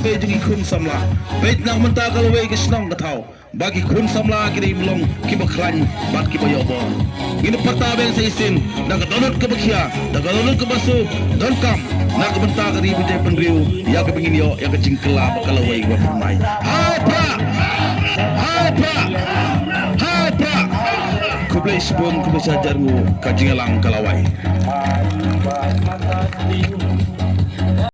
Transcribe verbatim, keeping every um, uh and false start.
Peit jong ki khun samla. Peit na ka bynta ka lawei ka shnong ka thaw. Ba ki khun samla ki dei ki long kiba khlaiñ bad kiba ïoh bor. Ngin pyrta biang sa shisien da ka dohnud kaba khia, da ka dohnud kaba suk, donkam na ka bynta ka ri ba jaitbynriew, ïa kaba ngin ïoh ïa ka jingkylla bad ka lawei kaba pynmai. Hai prah! Hai prah! Hai prah! Khublei shibun, khublei shihajar nguh, ka jingïalang ka la wai.